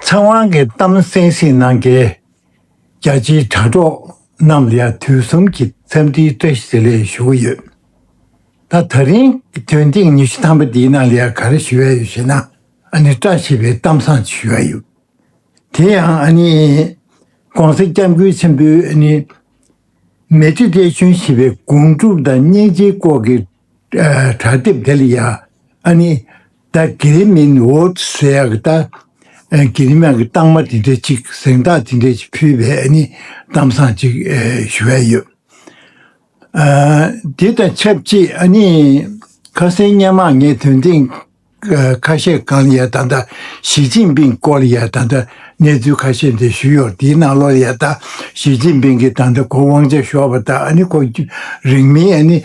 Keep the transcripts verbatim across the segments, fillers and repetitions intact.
ཚེ་དབང་གི་གཏམ་གསན་གཟིགས་གནང་མཁན་རྒྱ་ཆེའི་དྲ་གྲོགས་རྣམས་ལ་ཡང་དུས་གསུམ་གྱི་འཚམས་འདྲིའི་བཀྲ་ཤིས་བདེ་ལེགས་ཞུ་གི་ཡོད། ད་ད་རིང་གི་དོན་ཐེངས་ཉི་ཤུ་ཐམ་པ་འདིའི་ནང་ལ་ཡང་ག་རེ་ཞུ་ཡ་ཡོད་ཞེ་ན། ཨ་ནི་བཀྲ་ཤིས་པའི་གཏམ་བཟང་ཅིག་ཞུ་ཡ་ཡོད། དེ་ཡང་ཨ་ནི་༸གོང་ས་༸སྐྱབས་མགོན་ཆེན་པོས་ཨ་ནི་མེ་ཏྲི་ཏེ་ཆུན་ཞེས་པའི་སྒོམ་སྒྲུབ་དང་སྙིང་རྗེའི་སྐོར་གྱི་ཨ་དྲ་དེབ་དེ་ལ་ཡ་ཨ་ནི་ད་དགེ་རི་མིན་ཝོར་ཟེར་ཡག་གི་ད་ཨ་དགེ་རི་མིན་གྱི་རྟགས་མ་དེ་འདྲ་ཅིག་གཟེངས་རྟགས་དེ་འདྲ་ཅིག་ཕུལ་བའི་ཨ་ནི་གཏམ་བཟང་ཅིག་ཨ་ཞུ་ཡ་ཡོད། ཨ་དེ་དང་ཆབས་ཅིག་ཨ་ནི་ཁ་སང་སྔོན་མ་ངས་དོན་ཐེངས་ཨ་ཁ་ཤས་སྒང་ལ་ཡ་ད་ལྟ་ཞི་ཅིན་ཕིང་སྐོར་ལ་ཡ་ད་ལྟ་གནས་ཚུལ་ཁ་ཤས་འདི་ཞུས་ཡོད། དེའི་ནང་ལོགས་ལ་ཡ་ད་ཞི་ཅིན་ཕིང་གིས་ད་ལྟ་ཁོ་དབང་ཆ་ཤོར་བ་དང་ཨ་ནི་ཁོ་རིང་མིན་ཨ་ནི་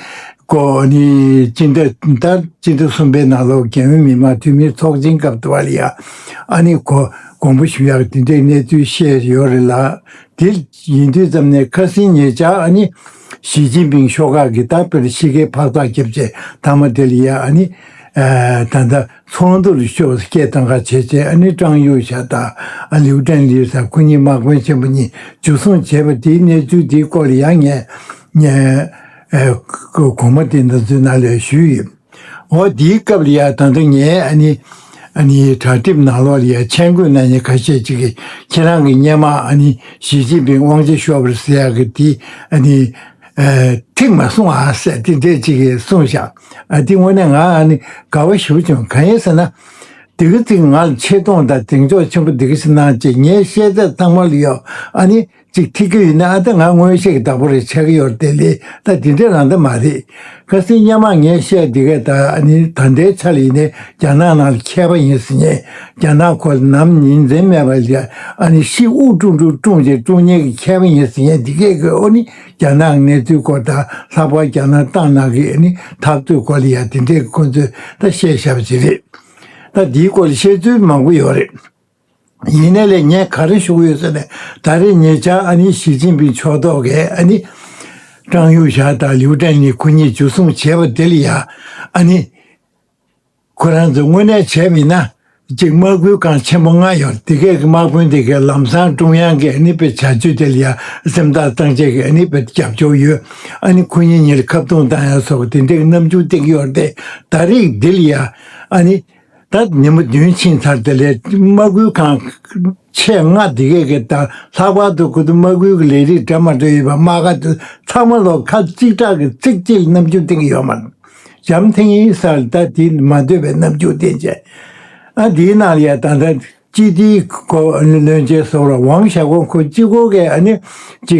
ཁོ་ཨ་ནི་སྤྱི་ཟླ་ད་སྤྱི་ཟླ་གསུམ་པའི་ནང་ལོགས་རྒྱལ་ཡོངས་མི་དམངས་འཐུས་མིའི་ཚོགས་ཆེན་སྐབས་དུ་བ་ལ་ཡ་ཨ་ནི་ཁོ་དགོངས་པ་ཞུ་ཡག་དེ་འདྲའི་གནས་ཚུལ་བཤད་ཡོད་རེད་ལ། དེ་ཡིན་དུས་ཙམ་ནས་ཁ་སང་ཉེ་ཆར་ཨ་ནི་ཞི་ཅིན་ཕིང་ཤོག་ཁག་གི་ད་དཔེར་ཤི་ཁའི་འཕག་འཚག་བརྒྱབ་བྱས་མཐའ་མ་དེ་ལ་ཡ་ཨ་ནི་ཨ་ད་ལྟ་ཚོགས་འདུ་ལ་ཤོག་སྐད་གཏོང་ག་བྱས་བྱས་ཨ་ནི་ཀྲང་ཡུའུ་ཞ་དང་ཨ་ལིའུ་ཀྲན་ལི་ས་ཁོ་གཉིས་དམག་དཔོན་ཆེན་པོ་གཉིས་འཇུ་བཟུང་བྱས་པ་དེའི་གནས་ཚུལ་དེའི་སྐོར་ལ་ཡང་ངས་ངས་ཨ་གོང་མ་དེ་འདི་ཚོའི་ནང་ལ་ཞུས་ཡོད། འོ་དེའི་སྐབས་ལ་ཡ་ད་ལྟ་ངས་ཨ་ནི་ཨ་ནི་དྲ་དེབ་ནང་ལོགས་ལ་ཡ་མཆན་འགོད་གནང་མཁན་ཁ་ཤས་ཅིག་གིས་ཁྱེད་རང་གིས་སྔོན་མ་ཨ་ནི་ཞི་ཅིན་ཕིང་དབང་ཆ་ཤོར་བ་རེད་ཟེར་ཡག་གི་དེ་ཨ་ནི་ཨ་ཐིག་མ་སོང་ཨ་ཟེར་དེ་འདྲས་ཅིག་གིས་གསུངས་ཤག་ཨ་དེ་དངོས་གནས་ང་ཨ་ནི་དགའ་བ་ཞེ་པོ་བྱུང་། གང་ཡིན་ཟེར་ན་དེ་ག་ཅིག་ང་ལ་ཆེ་མཐོང་དང་གདེང་འཇོག་ཆེན་པོ་དེ་ག་ཞིག་གནང་བྱས་ངའི་ཤེས་ཚད་ཚང་མ་ལ་ཡོད་ཨ་ནི། ཅིག་ཐིག་གི་ཡིན་ན་ཨ་ད་ང་མངོན་ཤེས་ཀྱི་བདག་པོ་རེ་ཆགས་ཀྱི་ཡོད་རེད་དེ་ལས་ད་དེ་འདྲ་རང་ད་མ་རེད། ཁ་སང་སྔོན་མ་ངས་བཤད་འདི་གས་ད་ཨ་ནི་ད་ལྟའི་ཆ་ལ་ཡིན་ནའི་རྒྱ་ནག་ནང་ལ་མཁས་པ་ཡིན་ཟེར་མཁན་རྒྱ་ནག་ཁོ་ལ་ནམ་ཉིན་མཚན་མེད་པ་ལ་ཨ་ནི་ཤི་དབུགས་ཀྲུང་ཀྲུང་ཀྲུང་བྱས་ཀྲུང་མཁན་གྱི་མཁས་པ་ཡིན་ཟེར་མཁན་འདི་གས་ཀྱི་ཨོ་ནི་རྒྱ་ནག་གནས་ཚུལ་སྐོར་དང་ལྷག་པར་རྒྱ་ནག་ཏང་ནང་གི་ཨ་ནི་འཐབ་རྩོད་སྐོར་ལ་ཡ་དེ་འདྲས་ཀྱི་ཁོ་ཚོས་ད་བཤད་བཞག་པ་ཅིག་རེད། ད་འདིའི་སྐོར་ལ་བཤད་ཚུལ་མང་པོ་ཡོད་རེད། ཡིན་ནའི་ལས་ངས་ག་རེ་ཞུ་གི་ཡོད་ཟེར་ན་ད་རེས་ཉེ་ཆར་ཨ་ནི་ཞི་ཅིན་ཕིང་ཕྱོགས་གཏོགས་ཀྱིས་ཨ་ནི་ཀྲང་ཡུའུ་ཞ་དང་ལིའུ་ཀྲན་ལི་ཁོ་གཉིས་འཇུ་བཟུང་བྱས་པ་དེ་ལ་ཡ་ཨ་ནི་ཁོ་རང་ཚོ་དངོས་གནས་བྱས་མིན་ན་ཅིག་དམག་ཁུལ་ཁང་ཆེན་པོ་ལྔ་ཡོད་དེ་གས་ཀྱི་དམག་དཔོན་དེ་གས་ལམ་སང་ཀྲུང་དབྱང་གིས་ཨ་ནི་དཔེ་བྱ་སྤྱོད་དེ་ལ་ཡ་སེམས་ཐག་གཙང་བཅད་ཀྱིས་ཨ་ནི་དཔེ་རྒྱབ་སྐྱོར་ཡོད། ཨ་ནི་ཁོ་གཉིས་གཉིས་ལ་ཁ་རྡུང་བཏང་ཡ་སོགས་དེ་འདྲའི་རྣམ་འགྱུར་བསྟན་གྱི་ཡོད་རེད་དེ། ད་རེས་འདི་ལ་ཡ་ཨ་ནི། ད་ཉིན་མོ་བདུན་ཕྱིན་ཚར་དེ་ལས་དམག་ཁུལ་ཁང་ཆེ་ལྔ་དེ་གས་ཀྱི་ད་ལྷག་པར་དུ་ཁོ་ཚོ་དམག་ཁུལ་གྱི་ལས་རིགས་འདྲ་མ་འདྲ་ཡོད་པ་དམག་སྒར་དེ་ཚང་མ་ལོག་ཁ་གཅིག་གྲགས་ཀྱི་ཚིག་གཅིག་ལ་རྣམ་འགྱུར་བསྟན་གྱི་ཡོད་མ་རེད། འཇམ་ཐིང་ངེ་ས་ལ་ད་དེ་མ་འདོད་པའི་རྣམ་འགྱུར་བསྟན་བྱས། ཨ་དེའི་ནང་ལ་ཡ་ད་ལྟ་སྤྱི་བདེའི་སྐོར་བློན་ཆེན་ཟུར་པ་ཝང་ཞའོ་ཀོང་ཁོ་གཅིག་པོ་གས་ཨ་ནི་གཅིག་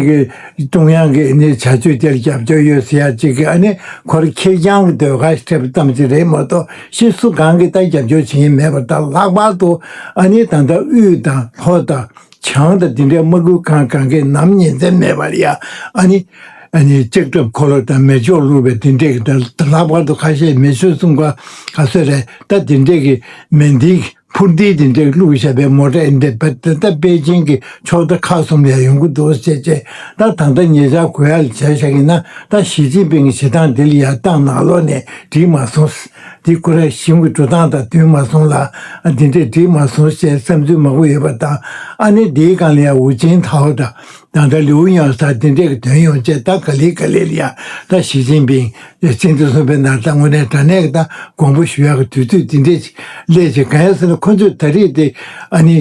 གི་ཀྲུང་དབྱང་གི་ནི་བྱ་སྤྱོད་དེར་རྒྱབ་སྐྱོར་ཡོད་ཟེར་ཡ་གཅིག་གི་ཨ་ནི་ཁོར་ཁེར་རྐྱང་གི་ཟློས་གར་ཞིག་འཁྲབ་ཙམ་ཞིག་རེད་མ་གཏོགས་ཕྱི་སུ་གང་གིས་ད་རྒྱབ་སྐྱོར་བྱེད་མཁན་མེད་པ་དང་ལྷག་པར་དུ་ཨ་ནི་ད་ལྟ་དབུས་དང་ལྷོ་དང་བྱང་དང་དེ་འདྲའི་དམག་ཁུལ་ཁང་གང་གའི་ནམ་ཉིན་མཚན་མེད་པར་ཡ་ཨ་ནི་ཨ་ནི་ལྕགས་ཁྲབ་འཁོར་ལོ་དང་མེ་སྒྱོགས་བླུགས་པའི་དེ་འདྲའི་གི་ད་ལྷག་པར་དུ་ཁ་ཤས་མེ་ཤུགས་སྲུང་སྐར་ག་ཚོད་རེད་ད་དེ་འདྲའི་གི་མེ་མདའི་འཕུར་མདེལ་དེ་འདྲས་བླུགས་བཞག་པའི་མོ་ཊ་ཨེ་འདྲས་པ་དེ་ད་པེ་ཅིང་གི་ཕྱོགས་མཐའ་ཁག་གསུམ་ལ་ཡོང་གི་འདུག་ཟེར་བྱས་ད་ད་ལྟ་ཉེ་ཆར་གོ་ཡ་ལ་བྱས་བཞག་ཡིན་ན་ད་ཞི་ཅིན་ཕིང་གི་བྱེད་སྟངས་དེ་ལ་ཡ་ཏང་ནང་ལོགས་ནས་འགྲིག་མ་སོང་། དེ་ཁོ་རང་གཞུང་གི་འགྲོ་སྟངས་དང་མཐུན་མ་སོང་ལ་ཨ་དེ་འདྲས་འགྲིག་མ་སོང་ཞེས་བསམ་ཚུལ་མང་པོ་ཡོད་པ་དང་ཨ་ནི་དེའི་སྒང་ལ་ཡ་ཝུ་ཅིན་ཐའོ་དང་ད་ལྟ་ལིའུ་ཡོང་ས་དེ་འདྲས་ཀྱི་དོན་ཡོང་བྱས་ད་ག་ལེ་ག་ལེ་ལ་ཡ་ད་ཞི་ཅིན་ཕིང་སྤྱི་འཐུས་གསུམ་པའི་ནང་ད་དངོས་གནས་དྲང་གནས་ཀྱི་ད་དགོངས་པ་ཞུ་ཡག་གི་དུས་ཚོད་འདི་འདྲས་ཅིག་སླེབས་བྱས་གང་ཡིན་ཟེར་ན་ཁོ་ཚོས་ད་རེས་དེ་ཨ་ནི་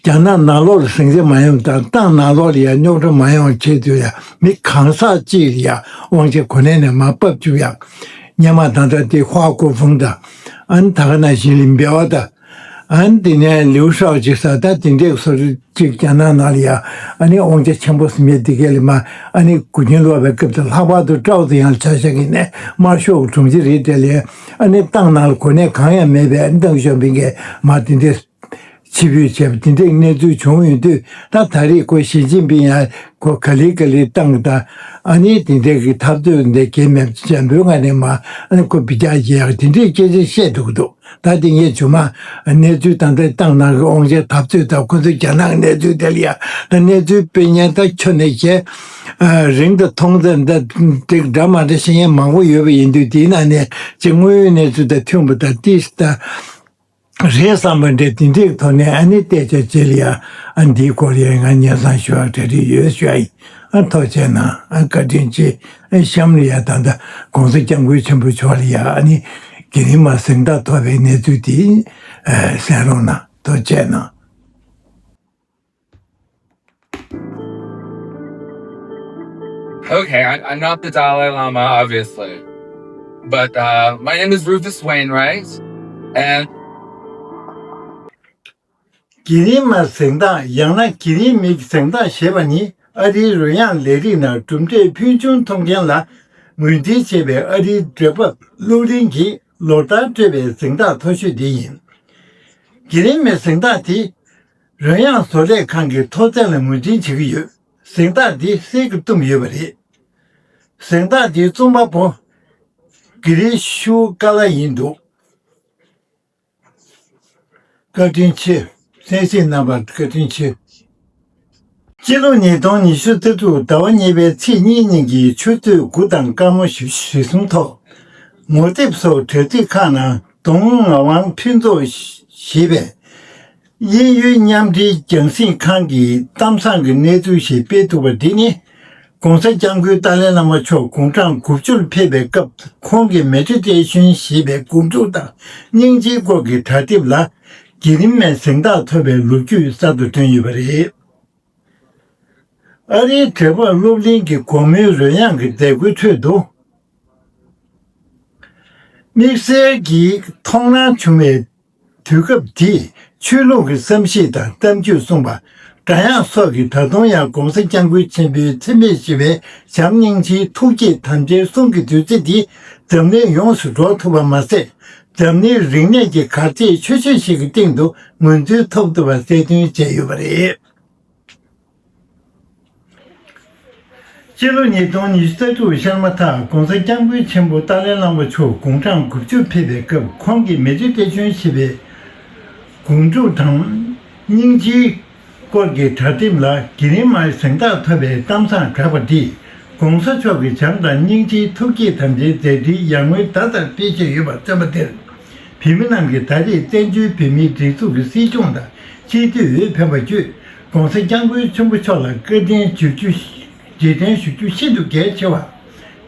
རྒྱ་ནག་ནང་ལོགས་ལ་ཟིང་ཆ་མ་ཡོང་དང་ཏང་ནང་ལོགས་ལ་ཡང་རྙོག་དྲ་མ་ཡོང་ཆེད་དུ་ཡང་མི་གང་ཟག་གཅིག་ལ་ཡང་དབང་ཆ་གོ་གནས་ནས་མར་ཕབ་བཅུག་ཡག་སྔོན་མ་ད་ལྟ་དེ་ཧྭ་ཀོ་ཧྥུང་དང་ཨ་ནི་ད་ག་ནང་བཞིན་ལིན་པེ་ཝ་དང་། ཨ་ནི་དེ་ནས་ལིའུ་ཧྲའོ་ཅིག་ས་ད་དེ་འདྲས་སོ་རི་ཅིག་རྒྱ་ནག་ནང་ལ་ཡ་ཨ་ནི་དབང་ཆ་ཆེན་པོ་ཟིན་མེད་དེ་གས་ལ་མ་ཨ་ནི་གུ་ཁྱུན་ལོག་པའི་སྐབས་དུ་ལྷག་པར་དུ་ཀྲའོ་ཙེ་ཡང་ཆ་བཞག་གི་ནས་དམར་ཤོག་གི་དྲུང་ཆེ་རེད་དེ་ལས་ཨ་ནི་ཏང་ནང་ལ་གོ་གནས་གང་ཡང་མེད་པའི་ཨ་ནི་ཏང་ཞའོ་ཕིང་གིས་མ་དེ་འདྲས་ཕྱི་འབུད་བྱས་པ་དེ་འདྲས་གནས་ཚུལ་བྱུང་ཡོང་དུས་ད་ད་རེས་ཁོ་ཞི་ཅིན་ཕིང་ཡང་ཁོ་ག་ལེ་ག་ལེ་ཏང་དང་ཨ་ནི་དེ་འདྲས་ཀྱི་འཐབ་རྩོད་འདི་གས་མེད་འཇམ་པོའི་ངང་ནས་མ་ཨ་ནི་ཁོ་བི་ཅག་རྒྱག་ཡག་དེ་འདྲས་སྐད་ཆ་བཤད་འདུག་འདུག་ད་དེ་ངས་ཇུ་མ་གནས་ཚུལ་དང་ད་ཏང་ནང་གི་དབང་ཆ་འཐབ་རྩོད་དང་ཁོ་ཚོ་རྒྱ་ནག་གནས་ཚུལ་དེ་ལ་ཡ་ད་གནས་ཚུལ་སྤེལ་མཁན་ད་ཁྱོན་ནས་བཤད་རིང་དུ་མཐོང་ཚད་ད་འགྲིག་འདྲ་མ་འདྲ་བཤད་མཁན་མང་པོ་ཡོད་པ་ཡིན་དུས་དེའི་ནང་ནས་ཅིག་དངོས་ཡོད་གནས་ཚུལ་དང་མཐུན་པ་དང་ཏིས་ད་ རེད་བསམ་པ་འདྲ་དེ་འདྲའི་ཐོག་ནས་ཨ་ནི་བལྟས་བྱས་རྗེས་ལ་ཡ་ཨ་འདིའི་སྐོར་ཡ་ང་སྙན་སེང་ཞུ་བ་གྲ་སྒྲིག་ཡོད་ཞུ་ཡ་ཡིན། ཨ་ཐུགས་རྗེ་གནང་། ཨ་བཀའ་དྲིན་ཆེ། ཨ་གཤམ་ལ་ཡ་ད་ལྟ་༸གོང་ས་༸སྐྱབས་མགོན་ཆེན་པོ་མཆོག་ལ་ཡ་ཨ་ནི་དགེ་རིམ་མ་གཟེངས་རྟགས་ཐོབ་པའི་གནས་ཚུལ་དེ་ཨ་གསན་རོགས་གནང་། ཐུགས་རྗེ་གནང་། Okay, I, I'm not the Dalai Lama, obviously. But uh, my name is Rufus Wainwright, and དགེ་རིམ་མ་གཟེངས་རྟགས་ཡང་ན་དགེ་རིམ་མིག་གཟེངས་རྟགས་ཞེས་པ་ནི་ཨ་རིའི་རོལ་དབྱངས་ལས་རིགས་ནང་གྲུབ་འབྲས་ཕུལ་བྱུང་ཐོབ་མཁན་ལ་ངོས་འཛིན་བྱེད་པའི་ཨ་རིའི་འབྲེལ་བབ་སློབ་གླིང་གིས་ལོ་ལྟར་སྤྲོད་པའི་གཟེངས་རྟགས་མཐོ་ཤོས་དེ་ཡིན། དགེ་རིམ་མའི་གཟེངས་རྟགས་དེ་རོལ་དབྱངས་བཟོ་ལས་ཁང་གི་མཐོ་ཚད་ལ་ངོས་འཛིན་བྱེད་ཀྱི་ཡོད། གཟེངས་རྟགས་འདི་གསེར་གྱིས་བཏུམས་ཡོད་པ་རེད། གཟེངས་རྟགས་འདིའི་རྩོམ་པ་པོ་གྷི་རི་ཤུ་ཀ་ལ་ཡིན་འདུག་བཀའ་དྲིན་ཆེ། གསན་གཟིགས་གནང་བར་བཀའ་དྲིན་ཆེ། སྤྱི་ལོ་ཉིས་སྟོང་ཉི་ཤུ་རྩ་དྲུག་ཟླ་བ་གཉིས་པའི་ཚེས་གཉིས་ཉིན་གྱི་ཆུ་ཚོད་དགུ་དང་སྐར་མ་བཞི་བཅུ་ཞེ་གསུམ་ཐོག་ངོ་དེབ་སོགས་དྲ་ཚིགས་ཁག་ནང་ལྡོང་ངག་དབང་ཕུན་ཚོགས་ཞེས་པས། དབྱིན་ཡུལ་མཉམ་འབྲེལ་རྒྱང་སྲིང་ཁང་གི་གཏམ་བཟང་གི་གནས་ཚུལ་ཞིག་སྤེལ་ཐུབ་པ་འདི་ནི། ༸གོང་ས་༸སྐྱབས་མགོན་ཏཱ་ལའི་བླ་མ་མཆོག་དགུང་གྲངས་དགུ་བཅུར་ཕེབས་པའི་སྐབས་ཁོང་གི་མེ་ཌི་ཊེ་ཤོན་ཞེས་པའི་སྒོམ་སྒྲུབ་དང་སྙིང་རྗེའི་སྐོར་གྱི་དྲ་དེབ་ལ་དགེ་རིམ་མའི་གཟེངས་རྟགས་ཐོབ་པའི་ལོ་རྒྱུས་གསར་དུ་བཏོན་ཡོད་པ་རེད། ཨ་རིའི་འབྲེལ་བ་སློབ་གླིང་གི་དགོང་མོའི་རོལ་དབྱངས་ཀྱི་མཛད་སྒོའི་ཁྲོད་དུ། དམིགས་བསལ་གྱིས་མཐོང་སྣང་བྱུང་བའི་དུས་སྐབས་འདིས་ཆོས་ལུགས་ཀྱི་བསམ་གཞིག་དང་གཏམ་རྒྱུད་གསུངས་པ། སྒྲ་དབྱངས་སོགས་ཀྱིས་ད་དུང་ཡང་༸གོང་ས་༸སྐྱབས་མགོན་ཆེན་པོའི་ཚེ་མེད་ཞི་བའི་བྱམས་སྙིང་རྗེའི་ཐུགས་བསྐྱེད་དམ་བཅའི་གསུང་གི་བདུད་རྩི་འདི་འཛམ་གླིང་ཡོངས་སུ་སྒྲོག་ཐུབ་པ་མ་ཟད། འཛམ་གླིང་རིག་གནས་ཀྱི་གར་སྟེགས་ཆོས་ཆོས་ཤིག་གི་སྟེང་དུ་ངོས་འཛིན་ཐོབ་ཐུབ་པ་གསལ་སྟོན་བྱས་ཡོད་པ་རེད། སྤྱི་ལོ་ཉིས་སྟོང་ཉི་ཤུ་རྩ་དྲུག་ཤར་མ་ཐག་༸གོང་ས་༸སྐྱབས་མགོན་ཆེན་པོ་ཏཱ་ལའི་བླ་མ་མཆོག་དགུང་གྲངས་དགུ་བཅུ་ཕེབས་པའི་སྐབས་ཁོང་གི་མེ་ཌི་ཊེ་ཤོན་ཞེས་པའི་སྒོམ་སྒྲུབ་དང་སྙིང་རྗེའི་སྐོར་གྱི་དྲ་དེབ་ལ་དགེ་རིམ་མའི་གཟེངས་རྟགས་ཐོབ་པའི་གཏམ་བཟང་གྲགས་པ་འདིས་༸གོང་ས་མཆོག་གི་བྱམས་དང་སྙིང་རྗེའི་ཐུགས་བསྐྱེད་དམ་བཅའི་མཛད་འཕྲིན་ཡར་ངོའི་ཟླ་ལྟར་སྤེལ་བཞིན་ཡོད་པ་གསན་པ་དེར། བོད་མི་རྣམས་ཀྱིས་ད་རེས་བཙན་བྱོལ་བོད་མིའི་སྒྲིག་འཛུགས་ཀྱི་སྲིད་སྐྱོང་དང་སྤྱི་འཐུས་འོས་འཕེན་པ་བརྒྱུད་༸གོང་ས་༸སྐྱབས་མགོན་ཆེན་པོ་མཆོག་ལ་བཀའ་དྲིན་རྗེས་དྲན་ཞུ་རྒྱུ་རྗེས་དྲན་ཞུ་རྒྱུ་ཤིན་ཏུ་གལ་ཆེ་བ།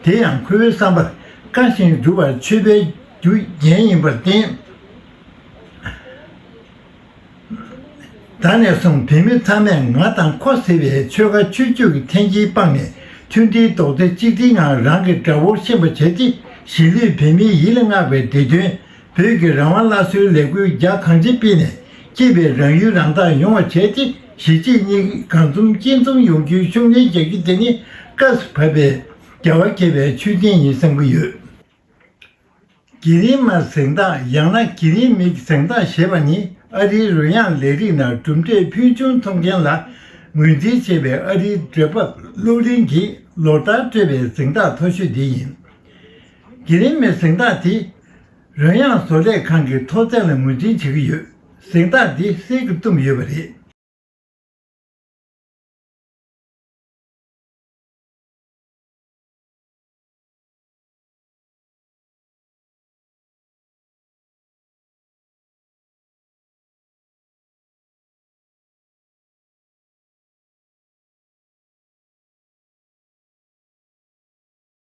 དེ་ཡང་ཁོ་བོའི་བསམ་པར་བཀའ་བཞིན་སྒྲུབ་པར་མཆོད་པའི་རྒྱུ་རྒྱན་ཡིན་པར་བརྟེན། ད་ནས་བཟུང་བོད་མི་ཚང་མས་ང་དང་ཁོ་ཟེར་བའི་ཆོལ་ཁ་ཆོས་བརྒྱུད་ཀྱི་འཐེན་འཁྱེར་སྤངས་ནས་མཐུན་སྒྲིལ་རྡོག་རྩ་གཅིག་སྒྲིལ་ངང་རང་གི་དགྲ་བོར་ཤེས་པ་བྱས་ཏེ་གཞིས་ལུས་བོད་མིའི་ཡིད་ལ་བསྔགས་པའི་བདེ་དོན། བོད་ཀྱི་རང་དབང་སླར་གསོའི་ལས་འགུལ་རྒྱ་གང་ཆེ་སྤེལ་ནས་སྐྱིད་པའི་རང་ཡུལ་རང་བདག་ཡོང་བ་བྱས་ཏེ་གཞིས་བྱེས་གཉིས་ཀ་གང་འཛོམས་གཅིག་འཛོམས་ཡོང་རྒྱུའི་ཤུགས་སྣོན་རྒྱག་རྒྱུ་དེ་ནི་སྐབས་སུ་བབས་པའི་རྒྱལ་བ་དགྱེས་པའི་མཆོད་རྟེན་ཡིན་བསམ་གྱི་ཡོད། དགེ་རིམ་མ་གཟེངས་རྟགས་ཡང་ན་དགེ་རིམ་མིག་གཟེངས་རྟགས་ཞེས་པ་ནི་ཨ་རིའི་རོལ་དབྱངས་ལས་རིགས་ནང་གྲུབ་འབྲས་ཕུལ་བྱུང་ཐོབ་མཁན་ལ་ངོས་འཛིན་བྱེད་པའི་ཨ་རིའི་འབྲེལ་བབ་སློབ་གླིང་གིས་ལོ་ལྟར་སྤྲོད་པའི་གཟེངས་རྟགས་མཐོ་ཤོས་འདི་ཡིན། དགེ་རིམ་མའི་གཟེངས་རྟགས་དེ་རོལ་དབྱངས་བཟོ་ལས་ཁང་གི་མཐོ་ཚད་ལ་ངོས་འཛིན་བྱེད་ཀྱི་ཡོད། གཟེངས་རྟགས་འདི་གསེར་གྱིས་བཏུམས་ཡོད་པ་རེད།